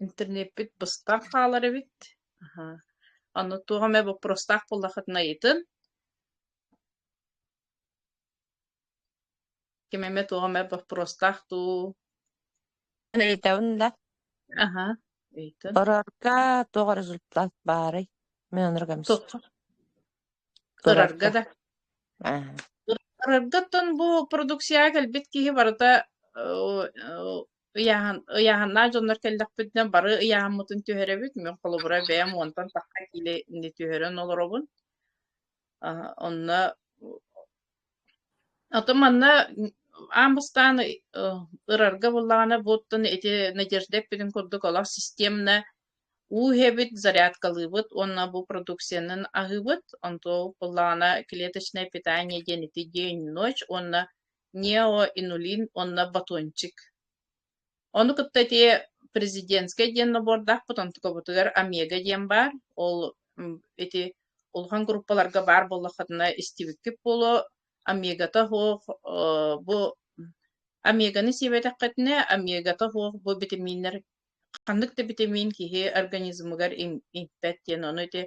Интернеппит быстан хаалар эбит. Аһа. Аны туох эмэ боппуруостаах буоллаххытына ыйытын. Ким эмэ туох эмэ боппуруостаах дуу? Ыйытабын да. Аһа, ыйытын. Ырарга туох результат баарый? Мин оннук эмис. Туохха? Ырарга Ырарга. да. Аа. Ыраргаттан бу продукцияҕа кэлбит киһи барыта ыйааһын ыйааһыннаах дьоннор кэллэхпитинэ бары ыйааһыммытын түһэрэбит. Мин холобура бэйэм уонтан тахса киилэни түһэрэн олоробун. Онно Оттон манна аан бастаан ырарга буоллаҕына бу оттон ити Надежда эппитин курдук олох системно уу иһэбит, зарядкалыыбыт уонна бу продукциянан аһыыбыт. Онтуо буоллаҕына клеточное питание диэн ити день-ночь уонна неоинулин уонна батончик. Ону кытта ити президентскэй диэн набордаахпыт, онтукабытыгар омега диэн баар. Ол ити улахан группаларга баар буоллаххытына истибиккит буолуо. Омегата суох бу омеганы сиэбэтэххитинэ, омегата суох бу битэмииннэр ханнык да битэмиин киһи организмыгар иҥпэт диэн. Ону ити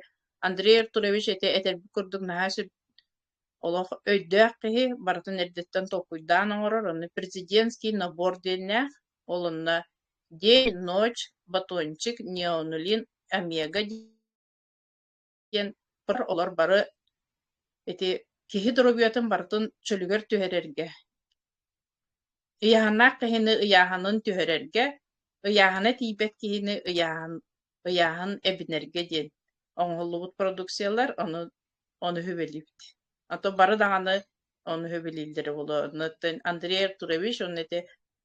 Андрей Артурович ити этэрбит курдук наһаа сүр Олох өйдөөх киһи барытын эрдэттэн толкуйдаан оҥорор, онно президентский набор диэннээх, ол онно день, ночь, батончик, неонулин, омега диэн олор бары ити киһи доруобуйатын барытын чөлүгэр түһэрэргэ, ыйааһыннаах киһини ыйааһынын түһэрэргэ, ыйааһына тиийбэт киһини ыйааһын ыйааһын эбинэргэ диэн оҥоһуллубут продукциялар, ону ону үһүбэлиибит. А то бары даҕаны ону үһүбэлииллэрэ буолуо. Оннуттан Андрей Артурович уонна ити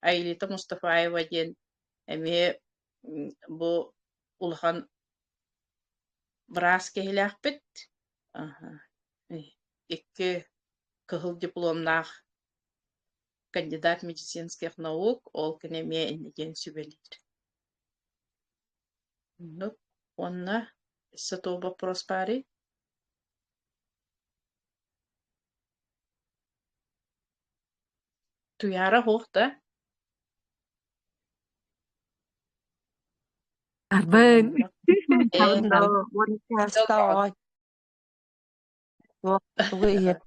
Аэлита Мустафаева диэн эмиэ бу улахан быраас киһилээхпит. Икки кыһыл дипломнаах кандидат медицинских наук, ол кини эмиэ инньэ диэн сүбэлиир. Оннук. Уонна өссө туох боппуруос баарый? Туйаара суох да? Арбын. Ээ, Уон Туох тугу иһэр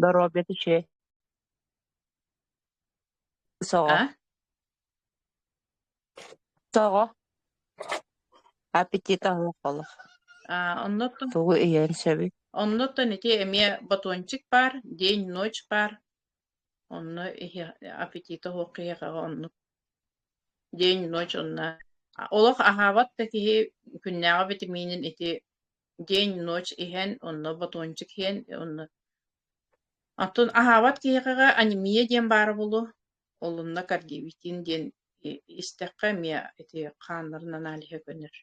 доруобуйата үчүгэй Соҕо А? Соҕо аппетита суох олох А, оннуттан тугу иһиэн сөбүй оннуттан ити эмиэ батончик баар, день-ночь баар. Онно иһи аппетита суох киһиэхэ оннук день-ночь онно олох аһаабат да киһи күннээҕи битэмиинин ити день-ночь иһэн, онно батончик иһэн, онно Оттон аһаабат киһиэхэ анемия диэн баара буолуо. Ол онно кардиовитин диэн истэххэ эмиэ ити хааннарын аналиһа көнөр.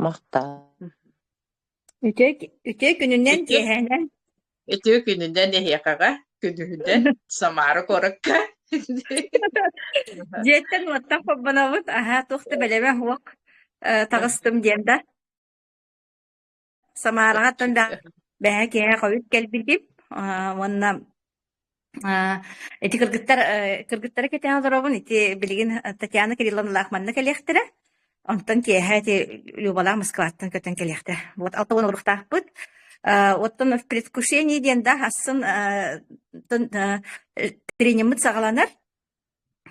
Махтал Үтүө, үтүө күнүнэн, Үтүө, киэһээнэн. үтүө күнүнэн эһиэхэҕэ, күнүһүнэн Самара куоракка. Дьиэттэн уоттан холбонобут, аһаа туох да бэлэмэ суох э, таҕыстым диэн да. Самараҕаттан да бэһэ киэһэ хойут кэлбитим Аа, уонна аа, ити кыргыттар э, кыргыттары кэтээн олоробун ити билигин Татьяна Кирилловналаах манна кэлиэхтэрэ онтон киэһэ ити Любалаах Москваттан көтөн кэлиэхтэрэ вот 60 олоруохтаахпыт Э, оттон в предвкушении диэн да ахсын э, э, тренингмыт саҕаланар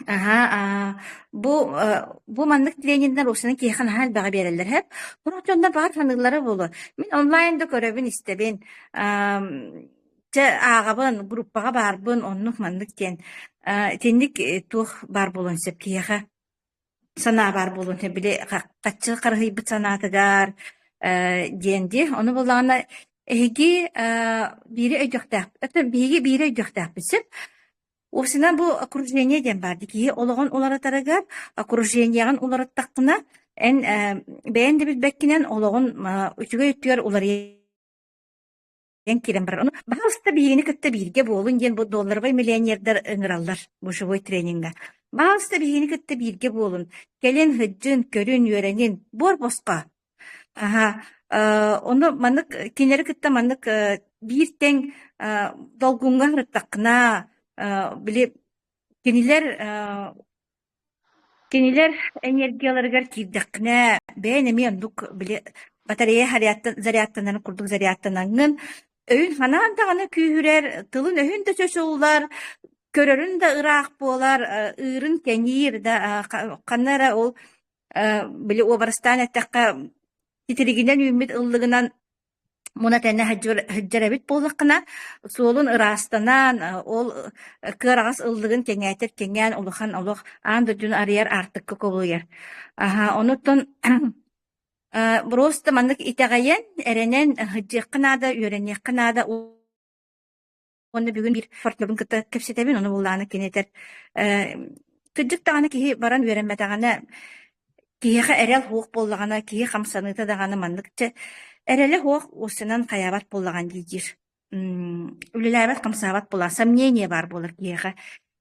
Аһаа, аа, бу, э, бу маннык трениннэр уопсайынан киһиэхэ наһаа элбэҕи биэрэллэр һэп. Сорох дьоннор баҕар саныыллара буолуо. Мин онлайн да көрөбүн, истэбин, ам, чэ ааҕабын, группаҕа баарбын, оннук маннык диэн. Аа, итинник э, туох баар буолуон сөп киһиэхэ санаа баар буолуон сөп, били хаччы харыһыйбыт санаатыгар э, диэн дии. Ону буоллаҕына эһиги э, биири өйдүөхтээх, биһиги биири өйдүөхтээхпит сөп. Уопсайынан бу окружение диэн баар дии. Киһи олоҕун уларытарыгар окружениеҕын уларыттаххына, эн э, бэйэҥ да билбэккинэн олоҕун э, үчүгэй өттүгэр уларыйан киирэн барар. Ону баһаалыста биһигини кытта бииргэ буолун диэн бу долларовай миллионердар ыҥыраллар бу живой тренингэ. Баһаалыста биһигини кытта бииргэ буолун, кэлин, сылдьын, көрүн, үөрэнин, буор босхо. Аһа, э, ону маннык кинилэри кытта маннык э, биир тэҥ э, долгуҥҥа сырыттаххына, э, били Кинилэр Кинилэр энергияларыгар киирдэххинэ, бэйэн эмиэ оннук били батарея зарядтанарын курдук зарядтанаҥҥын, өйүн-санаан даҕаны күүһүрэр, тылын-өһүн да чочуллар, көрөрүн да ыраах буолар, ыырын кэҥиир да ханна эрэ ол били уобарастаан эттэххэ, титиригинэн үүммүт ыллыгынан Муна тэнэ сылдьар эбит буоллаххына, суолун ыраастанан, ол кыараҕас ыллыгын кэҥээтэр кэҥээн улахан олох аан дойдуну арыйар аартыкка кубулуйар. Аһа, онуттан просто маннык итэҕэйэн, эрэнэн сылдьыахха наада, үөрэниэххэ наада Уонна бүгүн биир партнербун кытта кэпсэтэбин, ону буллаҕына кини этэр: «Э, кырдьык даҕаны киһи баран үөрэммэтэҕинэ, киһиэхэ эрэл суох буоллаҕына, киһи хамсаныыта даҕаны маннык чэ, эрэлэ суох уоссанан хайаабат буоллаҕын дии диир. Үлэлээбэт, хамсаабат буолар, сомнение баар буолар киһиэхэ.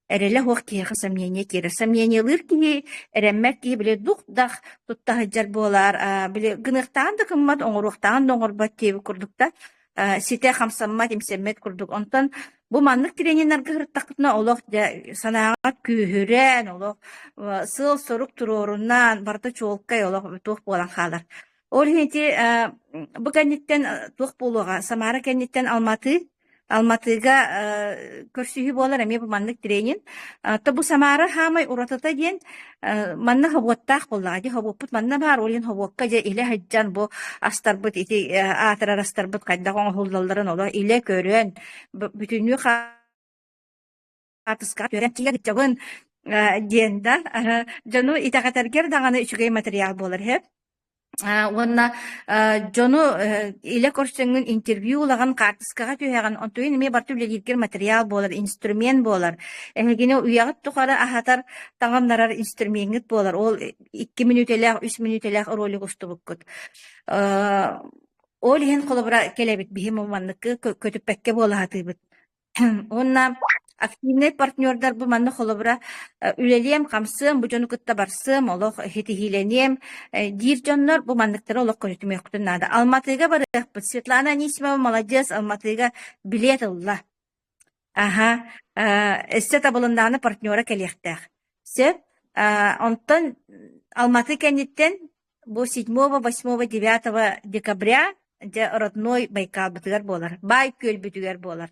Эрэлэ суох киһиэхэ сомнение киирэр. Сомнениелыыр киһи, эрэммэт киһи били дух-дах тутта сылдьар буолар, били гыныахтааҕын да гыммат, оҥоруохтааҕын да оҥорбот диэбит курдук да, ситэ хамсаммат, имсэммэт курдук. Онтон бу маннык трениннэргэ сырыттахпытына олох дьэ санааҕыт күүһүрэн, олох сыал-сорук туруорунан, барыта чуолкай олох туох буолан хаалар. Ол иһин ити бу кэнниттэн туох буолуоҕа, Самара кэнниттэн Алматы Алматыга көрсүһүү буолар эмиэ бу маннык тренинг. То бу Самара хаамай уратыта диэн манна хобуоттаах буоллаҕа дии. Хобуоппут манна баар, ол иһин хобуокка дьэ илэ сылдьан бу астарбыт ити аатырар астарбыт хайдах оҥоһуллалларын олох илэ көрөн бүтүннүү хаартыскаҕа түһэрэн сылдьабын диэн да дьону итэҕэтэргэр даҕаны үчүгэй материал буолар үһү. Уонна дьону илэ көрсөҥҥүн интервью ылаҕын, хаартыскаҕа түһэҕин, онтуйун эмиэ барыта үлэлииргэр материал буолар, инструмент буолар. Эһигини үйэҕит тухары аһатар, таҥыннарар инструмеҥҥыт буолар. Ол 2 мүнүүтэлээх, 3 мүнүүтэлээх ролик устубуккут. Ол иһин холобура кэлэбит биһи манныкы көтүппэккэ буола сатыыбыт. Уонна активнай партнердар бу манна холобура үлэлиэм, хамсыам, бу дьону кытта барсыам, олох ситиһиилэниэм диир дьоннор бу манныктары олох көтүтүмүөхпүтүн наада. Алматыга барыахпыт. Светлана Анисимова маладьыас, Алматыга билиэт ылла. Аха, өссө табылыннаҕына партнера кэлиэхтээх. Сөп. Онтон Алматы кэнниттэн Бу седьмого, восьмого, девятого декабря дьэ родной Байкалбытыгар буолар, баай күөлбүтүгэр буолар.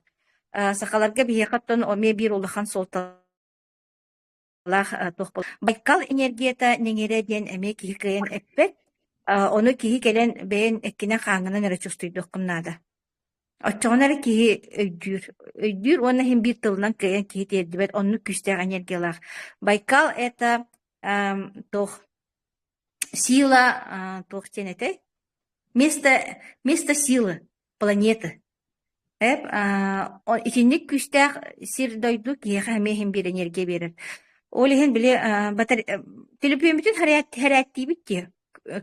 Сахаларга биһиэхэ оттон эмиэ биир улахан суолталаах туох буолар. Байкал энергията нэҥирэ диэн эмиэ киһи кыайан эппэт. Ону киһи кэлэн бэйэн эккинэн-хааҥҥынан эрэ чувствуйдуоххун наада. Оччоҕуна эрэ киһи өйдүүр. Өйдүүр уонна иһин биир тылынан кыайан киһи тиэрдибэт оннук күүстээх энергиялаах. Байкал это туох Сила туох диэн этэй? Место, место силы планеты. Эп итинник күүстээх сир-дойду киһиэхэ эмиэ иһин биир энергия биэрэр. Ол иһин били төлөпүөммүтүн хэрээттиибит дии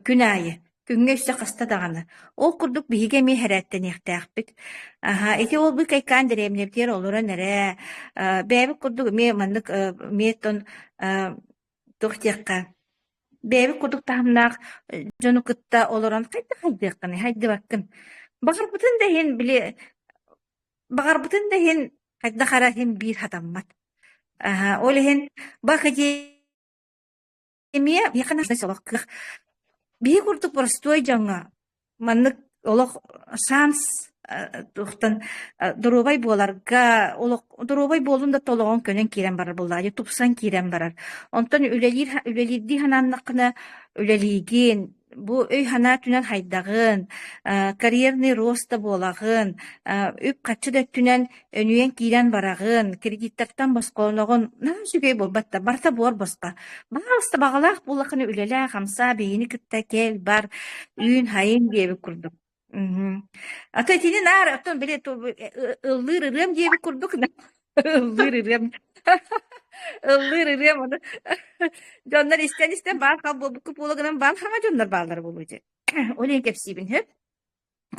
күн аайы. Күҥҥэ өссө хаста даҕаны. Ол курдук биһиги эмиэ хэрээттэниэхтээхпит. Аһа, ити ол бу кайкаан дэриэбинэбитигэр олорон эрэ бэйэбит курдук эмиэ маннык эмиэ оттон туох диэххэ Бэйэбит курдук таһымнаах дьону кытта олорон хайдах хайдыаххыный, хайдыбаккын. Баҕарбытын да иһин, били, баҕарбытын да иһин хайдах эрэ иһин биир хатаммат. Аһа, ол иһин бу академия миэхэ олох кыах. Биһи курдук боростуой дьоҥҥо Маннык олох шанс туохтан доруобай буоларга олох доруобай буоллун да толоҕун көнөн киирэн барар буоллаҕа дии тупсан киирэн барар. Онтон үлэлиир үлэлиирдии санааннаххына үлэлиигин, бу өй-санаа өттүнэн хайдаҕын, карьерный рост да буолаҕын, үп-харчы да өттүнэн Өнүйэн киирэн бараҕын, кредиттартан босхолоноҕун, наһаа үчүгэй буолбат да, барыта буор босхо. Баҕаласта баҕалаах буоллаххына үлэлээ, хамсаа, биһигини кытта кэл, бар, үүн-хайын диэбит курдук. Мгм. А то итини наар оттон били ыллыыр ырыам диэбит курдук ыллыыр ырыам ыллыыр ырыам ону дьоннор истэн-истэн баар хал буолбукку буола гынан баар хаҥа дьоннор бааллара буолуо дии. Ол иһин кэпсиибин сөп.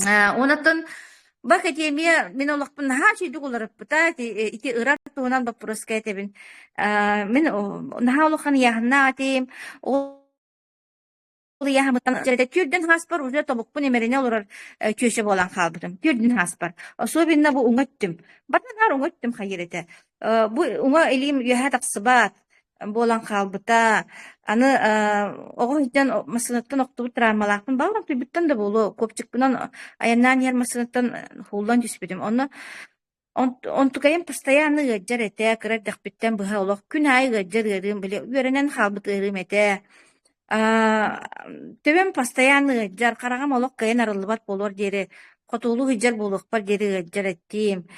Онон бу академия мин олохпун наһаа үчүгэйдик уларыппыта. Ити, ити ырар туһунан боппуруоска этэбин. Мин наһаа улахан ыйааһыннаах этим. Ол ыйааһымыттан Түүрдэн хааспар уже тобукпун имэринэ олорор чүөчэ буолан хаалбытым. Түүрдэн хааспар. Особенно бу уҥа өттүм. Батанаар уҥа өттүм хайыр этэ. Бу уҥа илиим үөһэ тахсыбат буолан хаалбыта. Аны оҕо сылдьан массыынаттан охтубут травмалаахпын. Баҕар охтуйбуттан да буолуо. Копчикпынан айаннаан иһэр массыынаттан ууллан түспүтүм. Онно Онтукайым постоянно ыалдьар этэ, кыра эрдэхпиттэн быһа олох күн аайы ыалдьар ыарыым, били үөрэнэн хаалбыт ыарыым этэ. Аа, төбөм постоянно ыалдьар, хараҕым олох кыайан арыллыбат буолуор диэри, хотуолуу сылдьар буолуохпар диэри ыалдьар этим.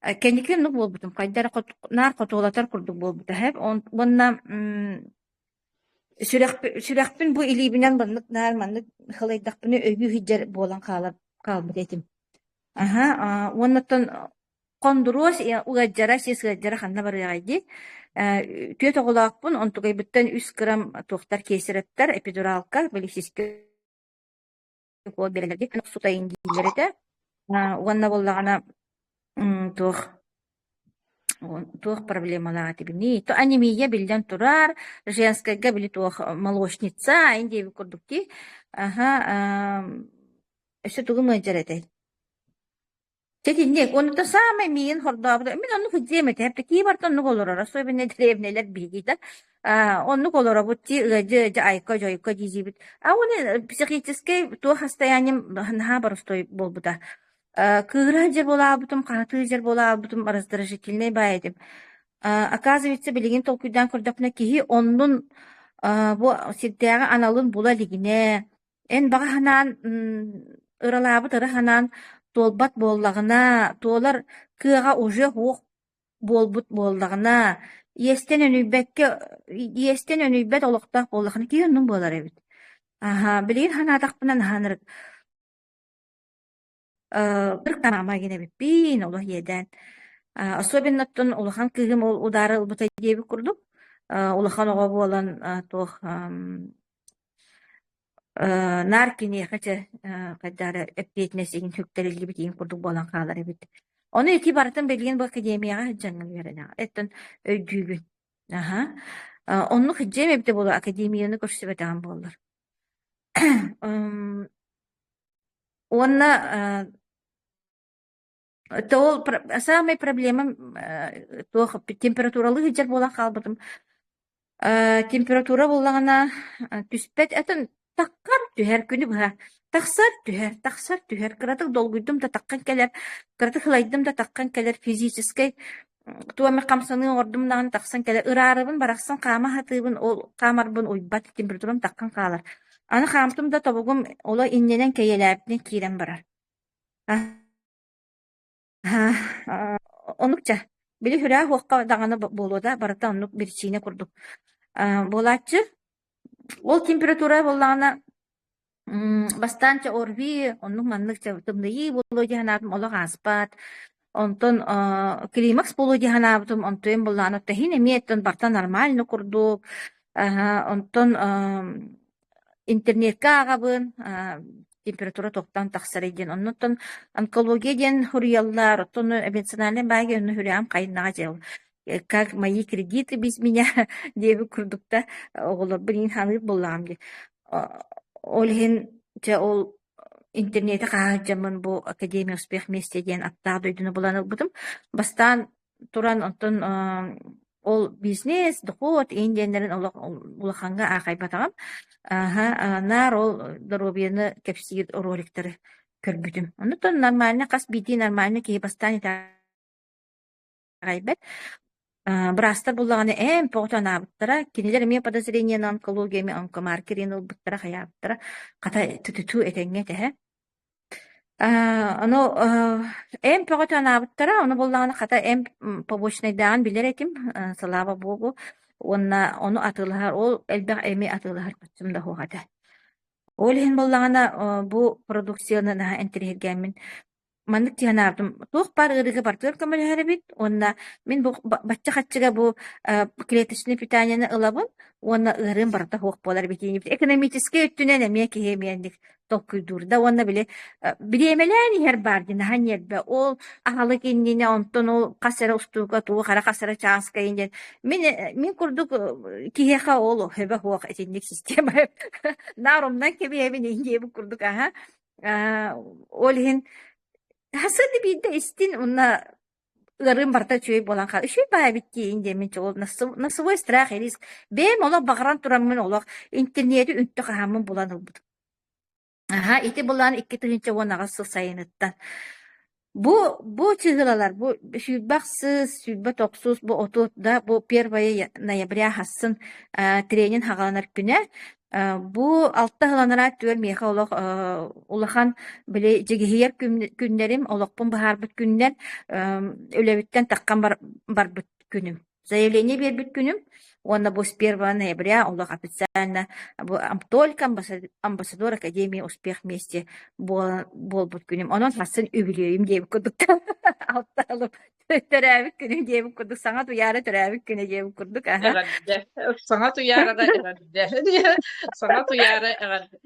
Кэнники оннук буолбутум, хайда эрэ наар хотуолатар курдук буолбута һэп. Уонна Сүрэхпин бу илиибинэн маннык наар маннык халайдахпына өйүү сылдьар буолан хаалар хаалбыт этим. Аһа, уоннаттан хондуруос ыалдьара, сис ыалдьара ханна барыаҕай дии. Түөрт оҕолоохпун, онтукайбыттан үс кырам туохтар кесаревтар, эпидуралка, били сискэ укуол биэрэллэр дии, сутайын дииллэр этэ. Уонна буоллаҕына туох Туох проблемалаах этибиний? То анемия биллэн турар, женскайга били туох молочница ин диэбит курдук дии. Аһа, өссө тугум ыалдьар этэй? Чэ итинник. Онута саамай миигин хордообута. Мин оннук сылдьыам этэ. Кии барыта оннук олорор. Особенно дэриэбинэлэр биһиги да. Оннук олоробут дии ыалдьа-ыалдьа айка-дьойко дии-диибит. А уонна психическэй туох состоянием наһаа боростуой буолбута. Кыыһыра сылдьар буолаабытым, хаһытыы сылдьар буолаабытым, раздражительнай баай этим. Оказывается, билигин толкуйдаан көрдөхпүнэ, киһи оннун бу сирдээҕи аналын була илигинэ, эн баҕа санаан ыралаабыт ыра санаан туолбат буоллаҕына, туолар кыаҕа уже суох буолбут буоллаҕына, иэстэн өнүйбэккэ иэстэн өнүйбэт олохтоох буоллахына, киһи оннун буолар эбит. Аһа, билигин санаатахпына наһаа ынырык Ыркаама гин эбиппин, олох иэдээн. Особенно оттон улахан кыыһым ол удаары ылбыта диэбит курдук, улахан оҕо буолан туох наар киниэхэ чэ хайдах эрэ эппиэтинэс иһин сүктэриллибит иһин курдук буолан хаалар эбит. Ону ити барытын билигин бу академияҕа сылдьаҥҥын үөрэнэҕин, оттон өйдүүгүн. Аһа. Оннук дьиэм эбитэ буолуо академияны көрсүбэтэҕим буоллар. Уонна э, ол саамай проблемам туох температуралыы сылдьар буолан хаалбытым. Температура буоллаҕына түспэт атын таххар түһэр күнү быһа тахсар түһэр тахсар түһэр кыратык долгуйдум да таххан кэлэр кыратык ылайдым да таххан кэлэр физическэй туох эмэ хамсаныы оҥордум даҕаны тахсан кэлэр ыраарыбын барахсан хаама сатыыбын ол хаамарбын уйбат температурам таххан хаалар аны хаамтым да тобугум оло иннинэн кэйэлээбитинэн киирэн барар оннук чэ били сүрээх уохха даҕаны буолуо да барыта оннук биричиинэ курдук буолааччы ол температура буоллаҕына Бастаан чэ ОРВИ оннук-маннык чэ тымныйыы буолуо дии санаатым, олох ааспат. Онтон климакс буолуо дии санаабытым, онтуйум буоллаҕына иһин эмиэ оттон барыта нормально курдук. Онтон интернеккэ ааҕабын, температура тохтоон тахсарый диэн. Оннуттан онкология диэн суруйаллар, оттон эмоциональнай баайга онно сүрэҕим хайыннаҕа дьэ как мои кредиты без меня диэбит курдук да оҕолорбун иин ханыыр буоллаҕым дии. Ол иһин дьэ ол интернети хаһа сылдьаммын бу Академия успех вместе диэн аптаах дойдуну булан ылбытым. Бастаан туран онтон ол бизнес, доход иин диэннэрин олох улахаҥҥа аахайбатаҕым. Аһа, наар ол доруобуйаны кэпсиир роликтары көрбүтүм. Оннуттан нормально хас биирдии нормально киһи бастаан итэҕэйбэт. Быраастар буллаҕына эмп оҕото анаабыттара, кинилэр эмиэ подозрение на онкология эмиэ онкомаркерин ылбыттара, хайаабыттара, хата тутутуу этэҥҥэ этэ Ону эмп оҕото анаабыттара, ону буллаҕына хата эмп побочнайдааҕын билэр этим, слава богу, уонна ону атыылаһар, ол элбэх эми атыылаһар көччүм да суох этэ. Ол иһин буоллаҕына бу продукцияны наһаа интэриэһиргээммин Маннык дии санаабытым, туох баар ыарыыга барытыгар көмөлөһөр эбит уонна мин бу бачча хаччыга бу клеточное питаниены ылабын уонна ыарыым барыта суох буолар эбит диэн экономическай өттүнэн эмиэ киһи эмиэ инник. толкуйдуур да уонна били бириэмэлээн иһэр баар дии наһаа ньиэрбэ ол аһылык иннинэ онтон ол хас эрэ устуука туох эрэ хас эрэ чааска диэн мин мин курдук киһиэхэ ол хөбө суох итинник система наар умнан кэбиһэбин диэбит курдук аһа ол иһин хасыны биирдэ истин уонна ыарыым барыта үчүгэй буолан хаалар. Үчүгэй баҕайы эбит диэйин диэммин чугул на свой страх и риск. Бэйэм олох баҕаран тураммын олох интернети үнтү хаһааммын булан ылбытым. Аһа, ити былаан 2018 сыл сайыныттан. Бу бу чыһылалар, бу сүүрбэ ахсыс, 29 бу отут да, бу первое ноября хассын э, тренинг хаҕаланар күнэ. Э, бу алта сыл түөр миэхэ олох э, улахан били дьигиһийэр күннэрим, олохпун быһаарбыт күннэр, э, үлэбиттэн таххан бар, барбыт күнүм. Заявление биэрбит күнүм уонна бу с 1 ноября олох официально бу только амбассадор Академии Успех вместе буолбут күнүм. Онон сарсын үбүлүөйүм диэбит курдук алта сылым төрөөбүт күнүм диэбит курдук саҥа туйаара төрөөбүт күнэ диэбит курдук Эҕэрдэ. Саҥа туйаарада эҕэрдэ. Саҥа туйаара эҕэрдэ.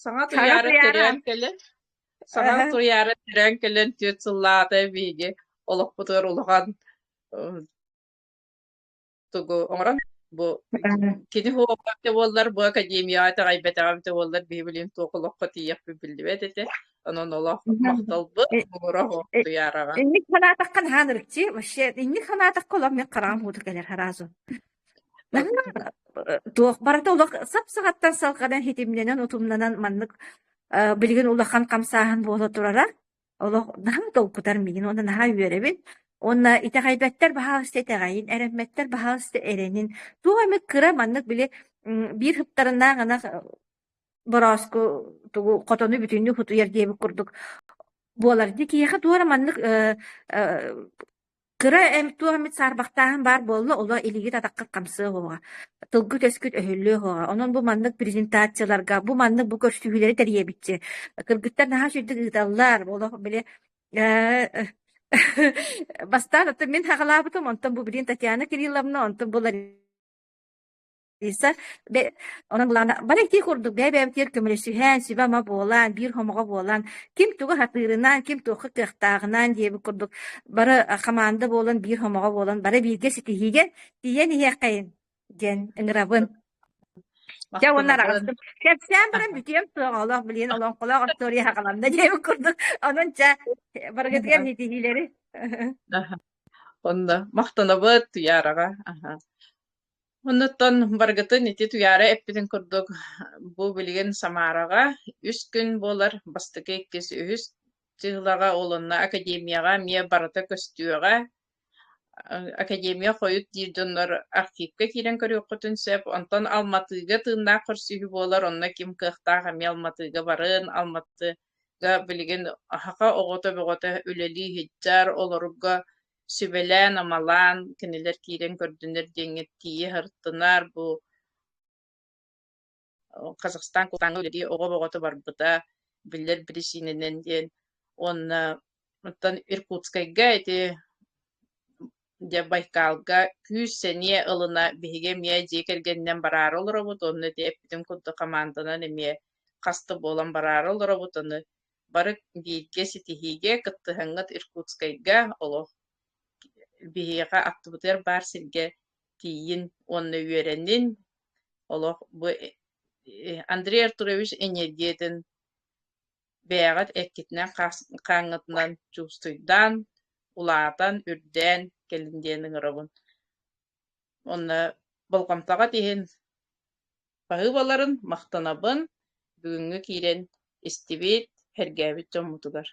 Саҥа туйаара төрөөн кэлэн саҥа туйаара төрөөн кэлэн түөрт сыллаата биһиги олохпутугар улахан тугу оҥорон бу кини хуобакка буоллар бу академияҕа итэҕэйбэтэҕэ эбитэ буоллар биһи билигин туох олоххо тиийиэхпит биллибэт этэ. Онон олох махталбыт муҥура суох Туйаараҕа. Инник санаатахха наһаа ынырыкчы вообще инник санаатахха олох мин хараҕым уута кэлэр сразу. Наһаа туох барыта олох сап-саҕаттан салҕанан хитимнэнэн утумнанан маннык билигин улахан хамсааһын буола турара Олох наһаа долгутар миигин уонна наһаа үөрэбин. Уонна итэҕэйбэттэр баһаалыста итэҕэйин, эрэммэттэр баһаалыста эрэнин. Туох эмит кыра маннык били биир ыптарыннаах ынах борооску тугу хотону бүтүннүү утуйар диэбит курдук буолар. Дии киһиэхэ туора маннык Кыра туох эмит саарбахтааһын баар буолла, оло илиигит атаххыт хамсыа суоҕа, тылгыт-өскүт өһүллүө суоҕа. Онон бу маннык презентацияларга, бу маннык бу көрсүһүүлэри тэрийэбитчи. Кыргыттар наһаа үчүгдүк ыыталлар, олох били э, бастаан оттон мин хаҕалаабытым, онтон бу билин Татьяна Кирилловна, онтон бу Лариса онон былаана бары ити курдук бэйэ-бэйэбитигэр көмөлөсүһэн, сүбэ-ама буолан, биир хомоҕо буолан, ким тугу сатыырынан, ким туохха кыахтааҕынан диэбит курдук бары хамаанда буолан, биир хомоҕо буолан, бары бииргэ ситиһиигэ тиийэн иһиэххэйин диэн ыҥырабын. Дьэ уонна араҕастым. Кэпсээн баран бүтүөм суоҕа олох билигин олоҥхолоох остуоруйа саҕаланна диэбит курдук. Онон чэ барыгытыгар ситиһиилэри. Онно махтанабыт Туйаараҕа. Оннуттан барыгытын ити Туйаара эппитин курдук бу билигин Самараҕа үс күн буолар, бастакы, иккис, үһүс дьыалаҕа ол онно академияҕа эмиэ барыта көстүөҕэ. Академия хойут диир дьоннор архивка киирэн көрүөххүтүн сөп. Онтон Алматыга тыыннаах көрсүһүү буолар, онно ким кыахтаах эмиэ Алматыга барын, Алматыга билигин саха оҕото бөҕөтө үлэлии сылдьар, олорго сүбэлээн-амалаан кинилэр киирэн көрдүнэр диэҥҥэ тиийэ сырыттынар. Бу Казахстан култааҥҥа үлэлии оҕо бөҕөтө барбыта биллэр биричиинэнэн диэн. Уонна оттон Иркутскайга ити дьэ Байкалга күүс-сэниэ ылына биһиги эмиэ дьиэ кэргэнинэн бараары олоробут уонна ити эппитим курдук хамаанданан эмиэ хас да буолан бараары олоробут. Ону бары бииргэ ситиһиигэ кыттыһаҥҥыт Иркутскайга олох биһиэхэ аттыбытыгар баар сиргэ тиийин уонна үөрэнин олох бу Андрей Артурович энергиятын бэйэҕит эккитинэн хааҥҥытынан чуустуйдаан, улаатан, үрдээн кэлин диэн ыҥырабын. Уонна болҕомтоҕут иһин Баһыыбаларын махтанабын, бүгүҥҥү киирэн истибит, сэргээбит дьоммутугар.